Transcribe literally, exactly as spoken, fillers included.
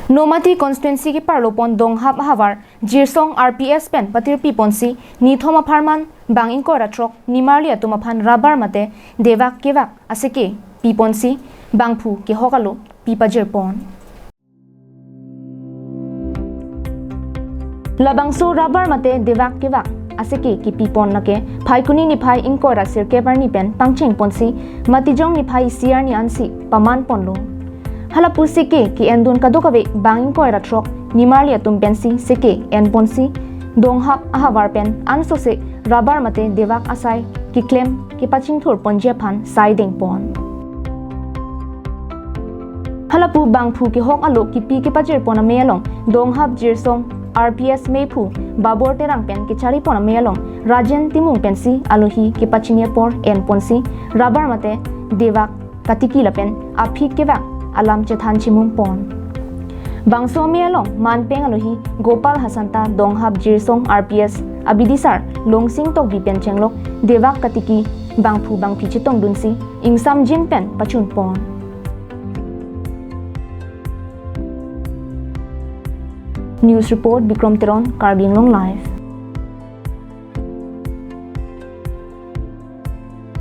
Nomati constituency keparlo pon Donghap ahavar Jirsong R P S pen patirpi ponsi nithom apharman bang ingkoi ra throk nimarli atum aphan rubber mate devak kevak aseke pi ponsi bangphu kehok alo pi pajir pon. Labangso rubber mate devak kevak aseke kipi pon lake Phaikuni niphai ingkoi ra sirkep arni pen pangcheng ponsi Matijong niphai isi arni ansi paman ponlo. Hala pu seke ke-endun kadokave bang ingkoi ra throk nimarli atum pensi seke en ponsi Donghap ahavar pen ansose rubber mate devak asai keklem kepachingthur ponji aphan sai deng pon. Hala pu bangphu kehok alo kipi kepajir pon amei along Donghap Jirsong R P S meiphu Babor Terang pen kechari pon amei along Rajen Timung pensi alohi kepachini apor en ponsi rubber mate devak katiki lapen aphik kevak alam chethan chimung pon. Bangso amei along manpeng alohi Gopal Hasanta Donghap Jirsong R P S abidisar Longsing Tokbi pen chenglok devak katiki bangphu bangphi chetongdunsi ingsamjin pen pachun pon. News report, Bikrom Teron, Karbi Anglong Live.